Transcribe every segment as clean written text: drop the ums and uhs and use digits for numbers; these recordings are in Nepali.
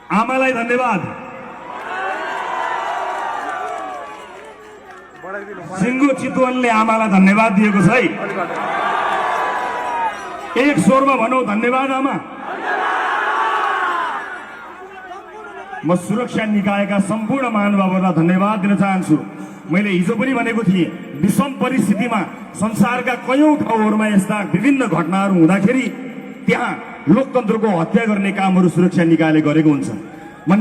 आमालाई धन्यवाद। सिङ्गो चितवनले आमालाई धन्यवाद दिएको छ है। एक स्वरमा भनौँ धन्यवाद आमा। म सुरक्षा निकायका सम्पूर्ण महानुभावहरूलाई धन्यवाद दिन चाहन्छु। मैले हिजो पनि भनेको थिएँ, विषम परिस्थितिमा संसारका कयौं ठाउँहरूमा यस्ता विभिन्न घटनाहरू हुँदाखेरि त्यहाँ लोकतन्त्रको हत्या गर्ने कामहरू सुरक्षा निकायले गरेको हुन्छ। म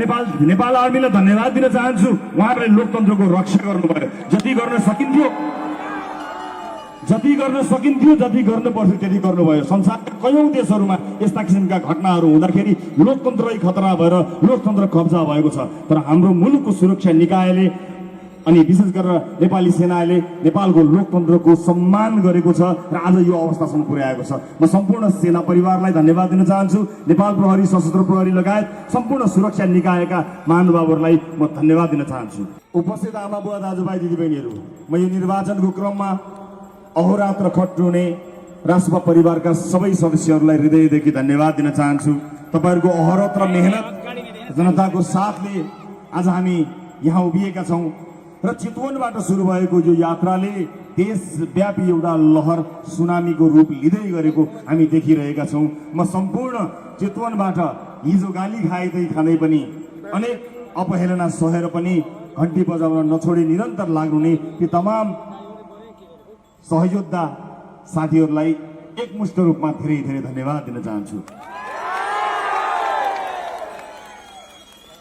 नेपाल आर्मीलाई धन्यवाद दिन चाहन्छु। उहाँहरूले लोकतन्त्रको रक्षा गर्नुभयो। जति गर्न सकिन्थ्यो जति गर्नु पर्थ्यो त्यति गर्नुभयो। संसारका कयौं देशहरूमा यस्ता किसिमका घटनाहरू हुँदाखेरि लोकतन्त्रै खतरा भएर लोकतन्त्र कब्जा भएको छ। तर हाम्रो मुलुकको सुरक्षा निकायले अनि विशेष गरेर नेपाली सेनाले नेपालको लोकतन्त्रको सम्मान गरेको छ र आज यो अवस्थासम्म पुर्याएको छ। म सम्पूर्ण सेना परिवारलाई धन्यवाद दिन चाहन्छु। नेपाल प्रहरी, सशस्त्र प्रहरी लगायत सम्पूर्ण सुरक्षा निकायका महानुभावहरूलाई म धन्यवाद दिन चाहन्छु। उपस्थित आमा बुवा दाजुभाइ दिदीबहिनीहरू, म यो निर्वाचनको क्रममा अहोरात्र खट्नुहुने राष्ट्रपा परिवारका सबै सदस्यहरूलाई हृदयदेखि धन्यवाद दिन चाहन्छु। तपाईहरूको अहोरात्र मेहनत, जनताको साथले आज हामी यहाँ उभिएका छौँ र चितवनबाट सुरु भएको यो यात्राले देशव्यापी एउटा लहर सुनामीको रूप लिँदै गरेको हामी देखिरहेका छौँ। म सम्पूर्ण चितवनबाट हिजो गाली खाँदै पनि अनेक अपहेलना सहेर पनि घन्टी बजाउन नछोडी निरन्तर लाग्नुहुने ती तमाम सहयोद्धा साथीहरूलाई एकमुष्ट रूपमा धेरै धेरै धन्यवाद दिन चाहन्छु।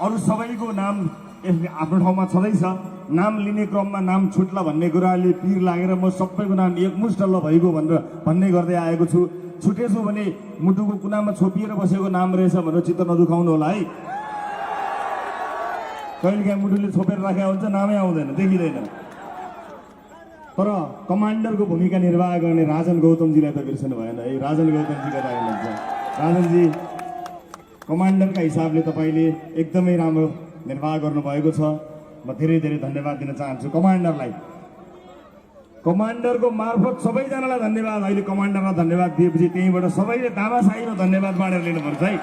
अरू सबैको नाम आफ्नो ठाउँमा छँदैछ। नाम लिने क्रममा नाम छुट्ला भन्ने कुराले पिर लागेर म सबैको नाम एकमुष्ट ल भइगयो भनेर भन्ने गर्दै आएको छु। छुटेछु भने मुटुको कुनामा छोपिएर बसेको नाम रहेछ भनेर चित्त नदुखाउनु होला है। कहिलेकाहीँ मुटुले छोपेर राखेको हुन्छ, नामै आउँदैन, देखिँदैन। तर कमान्डरको भूमिका निर्वाह गर्ने राजन गौतमजीलाई त बिर्सनु भएन है। राजन गौतमजी कता हुनुहुन्छ? राजनजी, कमान्डरका हिसाबले तपाईँले एकदमै राम्रो निर्वाह गर्नुभएको छ। म धेरै धेरै धन्यवाद दिन चाहन्छु कमान्डरलाई। कमान्डरको मार्फत सबैजनालाई धन्यवाद। अहिले कमान्डरलाई धन्यवाद दिएपछि त्यहीँबाट सबैले तामासाईमा धन्यवाद बाँडेर लिनुपर्छ है।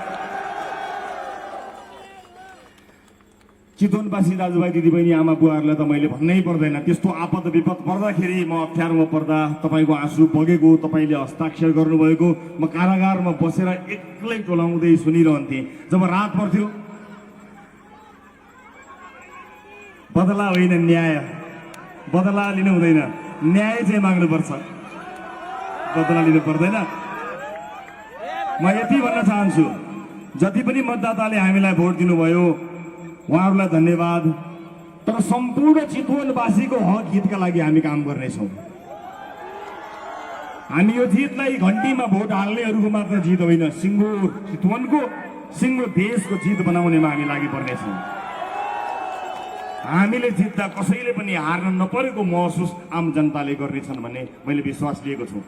चितवनवासी दाजुभाइ दिदीबहिनी आमा बुवाहरूलाई त मैले भन्नै पर्दैन। त्यस्तो आपद विपद पर्दाखेरि, म अप्ठ्यारोमा पर्दा तपाईँको आँसु बगेको, तपाईँले हस्ताक्षर गर्नुभएको, म कारागारमा बसेर एक्लै टोलाउँदै सुनिरहन्थेँ। जब रात पर्थ्यो, बदला होइन न्याय, बदला लिनु हुँदैन, न्याय चाहिँ माग्नुपर्छ, बदला लिनु पर्दैन। म यति भन्न चाहन्छु, जति पनि मतदाताले हामीलाई भोट दिनुभयो उहाँहरूलाई धन्यवाद। तर सम्पूर्ण चितवनवासीको हक हितका लागि हामी काम गर्नेछौँ। हामी यो जितलाई घन्टीमा भोट हाल्नेहरूको मात्र जित होइन, सिङ्गो चितवनको, सिङ्गो देशको जित बनाउनेमा हामी लागि पर्नेछौँ। हामीले जित्दा कसैले पनि हार्न नपरेको महसुस आम जनताले गर्नेछन् भन्ने मैले विश्वास लिएको छु।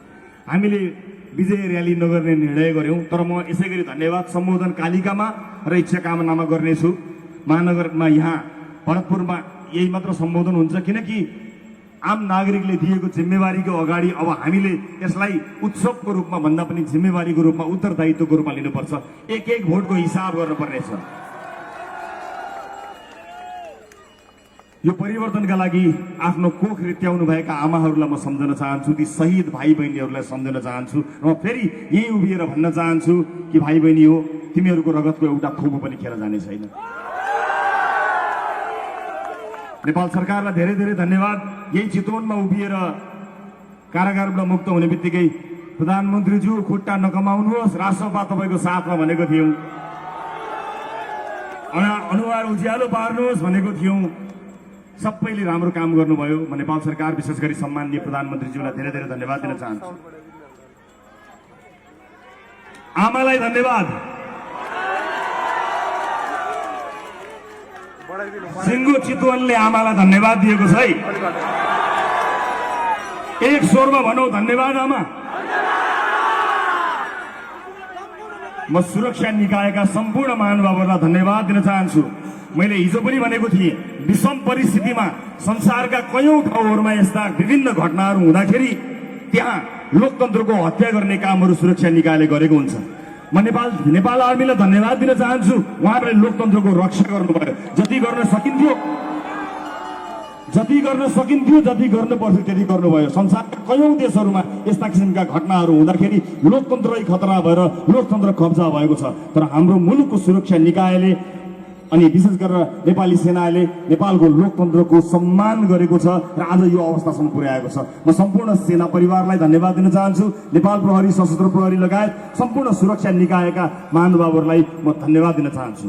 हामीले विजय र्याली नगर्ने निर्णय गर्यौँ। तर म यसै गरी धन्यवाद सम्बोधन कालिकामा र इच्छा कामनामा गर्नेछु। महानगरमा यहाँ भरतपुरमा यही मात्र सम्बोधन हुन्छ, किनकि आम नागरिकले दिएको जिम्मेवारीको अगाडि अब हामीले यसलाई उत्सवको रूपमा भन्दा पनि जिम्मेवारीको रूपमा, उत्तरदायित्वको रूपमा लिनुपर्छ। एक एक भोटको हिसाब गर्नुपर्नेछ। यो परिवर्तनका लागि आफ्नो कोख रित्याउनुभएका आमाहरूलाई म सम्झन चाहन्छु। ती शहीद भाइ बहिनीहरूलाई सम्झन चाहन्छु। र म फेरि यहीँ उभिएर भन्न चाहन्छु कि भाइ बहिनी हो, तिमीहरूको रगतको एउटा थोपो पनि खेर जाने छैन। नेपाल सरकारलाई धेरै धेरै धन्यवाद। यही चितवनमा उभिएर कारागारबाट मुक्त हुने बित्तिकै प्रधानमन्त्रीज्यू खुट्टा नकमाउनुहोस्, राष्ट्रपा तपाईँको साथमा भनेको थियौँ, अनुहार उज्यालो पार्नुहोस् भनेको थियौँ। सबैले राम्रो काम गर्नुभयो। म नेपाल सरकार, विशेष गरी सम्माननीय प्रधानमन्त्रीज्यूलाई धेरै धेरै धन्यवाद दिन चाहन्छु। आमालाई धन्यवाद। सिङ्गो चितवनले आमालाई धन्यवाद दिएको छ है। एक स्वरमा भनौँ धन्यवाद आमा। म सुरक्षा निकायका सम्पूर्ण महानुभावहरूलाई धन्यवाद दिन चाहन्छु। मैले हिजो पनि भनेको थिएँ, विषम परिस्थितिमा संसारका कयौं ठाउँहरूमा यस्ता विभिन्न घटनाहरू हुँदाखेरि त्यहाँ लोकतन्त्रको हत्या गर्ने कामहरू सुरक्षा निकायले गरेको हुन्छ। म नेपाल आर्मीलाई धन्यवाद दिन चाहन्छु। उहाँहरूले लोकतन्त्रको रक्षा गर्नुभयो। जति गर्न सकिन्थ्यो जति गर्नुपर्छ त्यति गर्नुभयो। संसारका कयौं देशहरूमा यस्ता किसिमका घटनाहरू हुँदाखेरि लोकतन्त्रै खतरा भएर लोकतन्त्र कब्जा भएको छ। तर हाम्रो मुलुकको सुरक्षा निकायले अनि विशेष गरेर नेपाली सेनाले नेपालको लोकतन्त्रको सम्मान गरेको छ र आज यो अवस्थासम्म पुर्याएको छ। म सम्पूर्ण सेना परिवारलाई धन्यवाद दिन चाहन्छु। नेपाल प्रहरी, सशस्त्र प्रहरी लगायत सम्पूर्ण सुरक्षा निकायका महानुभावहरूलाई म धन्यवाद दिन चाहन्छु।